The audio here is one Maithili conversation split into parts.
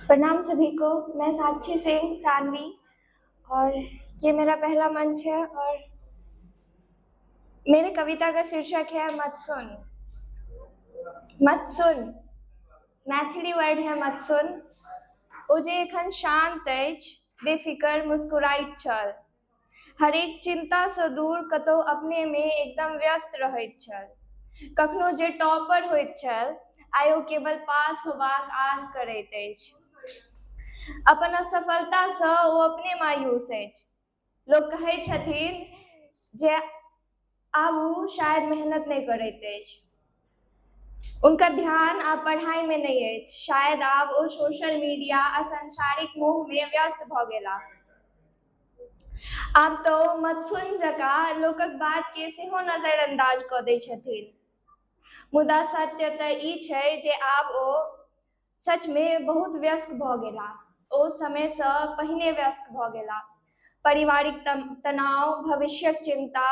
प्रणाम सभी को। मैं साक्षी सिंह सानवी और ये मेरा पहला मंच है और मेरे कविता का शीर्षक है मत सुन। मत सुन मैथिली वर्ड है मत सुन। ओ जे एखन शांत अछि, बेफिकर मुस्कुराइत छल, हरेक चिन्तासँ दूर कतहु अपनेमे एकदम व्यस्त रहैत छल। कखनो जे टॉपर होइत छल, आइ ओ केवल पास होबाक आस करैत अछि। अपन असफलतासँ ओ अपने मायूस अछि। लोक कहै छथिन जे आब ओ शायद मेहनत नहि करैत अछि, हुनकर ध्यान आब पढ़ाइमे नहि अछि, शायद आब ओ सोशल मीडिया आ सांसारिक मोहमे व्यस्त भऽ गेला। आब तऽ ओ मत्सुन जकाँ लोकक बातके सेहो नजरअंदाज कऽ दै छथिन। मुदा सत्य तऽ ई छै जे आब ओ सचमे बहुत व्यस्त भऽ गेला। ओ समयसँ पहिने व्यस्त भऽ गेला। पारिवारिक तनाव, भविष्यक चिन्ता,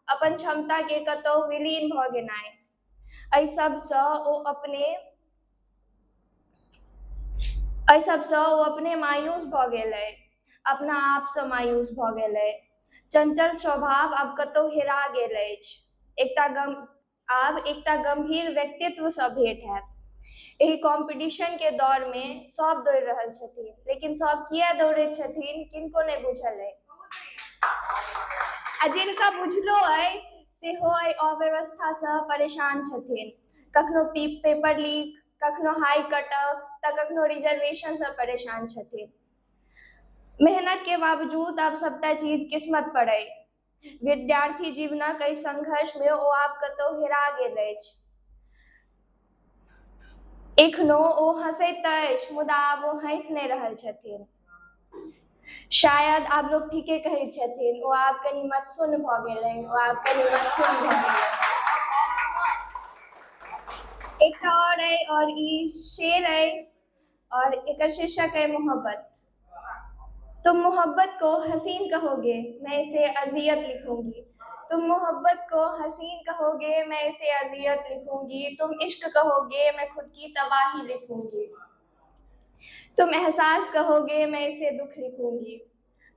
अपन क्षमताके कतहु विलीन भऽ गेनाइ, एहि सबसँ ओ अपने एहि सबसँ ओ अपने मायूस भऽ गेलै, अपना आपसँ मायूस भऽ गेलै। चंचल स्वभाव आब कतहु हेरा गेल अछि। एकटा गम आब एकटा गम्भीर व्यक्तित्वसँ भेंट हैत। एहि कॉम्पिटिशन के दौरमे सब दौड़ रहल छथिन, लेकिन सब किया दौड़ैत छथिन किनको नहि बुझल अइ। आ जिनका बुझलो अइ सेहो एहि अव्यवस्थासँ परेशान छथिन। कखनो पेपर लीक, कखनो हाई कट ऑफ, तऽ कखनो रिजर्वेशनसँ परेशान छथिन। मेहनत के बावजूद आब सबटा चीज किस्मत पर अइ। विद्यार्थी जीवनक एहि संघर्ष मे ओ आब कतहु हेरा गेल अछि। एखनो ओ हँसैत अछि, मुदा आब ओ हँसि नहि रहल छथिन। शायद आब लोक ठीके कहै छथिन, ओ आब कनि मतसुन भऽ गेलै, ओ आब कनि मतसुन भऽ गेलै। एकटा और अइ और ई शेर अइ और एकर शीर्षक है मोहब्बत। तुम मोहब्बत को हसीन कहोगे, मैं इसे अजियत लिखूंगी। तुम मोहब्बत को हसीन कहोगे, मैं इसे अजियत लिखूंगी। तुम इश्क कहोगे, मैं खुद की तबाही लिखूंगी। तुम एहसास कहोगे, मैं इसे दुख लिखूंगी।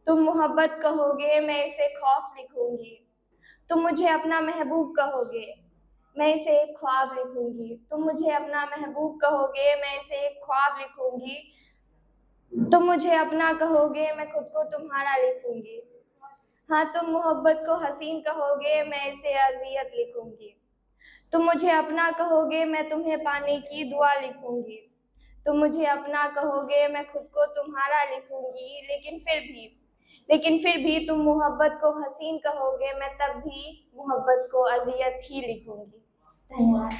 तुम मोहब्बत कहोगे, मैं इसे खौफ लिखूंगी। तुम मुझे अपना महबूब कहोगे, मैं इसे एक ख्वाब लिखूंगी। तुम मुझे अपना महबूब कहोगे, मैं इसे एक ख्वाब लिखूंगी। तुम मुझे अपना कहोगे, मैं खुद को तुम्हारा लिखूंगी। हाँ, तुम मोहब्बत को हसीन कहोगे, मैं इसे अजियत लिखूंगी। तुम मुझे अपना कहोगे, मैं तुम्हें पाने की दुआ लिखूंगी। तुम मुझे अपना कहोगे, मैं खुद को तुम्हारा लिखूंगी। लेकिन फिर भी तुम मोहब्बत को हसीन कहोगे, मैं तब भी मोहब्बत को अजियत ही लिखूंगी। धन्यवाद।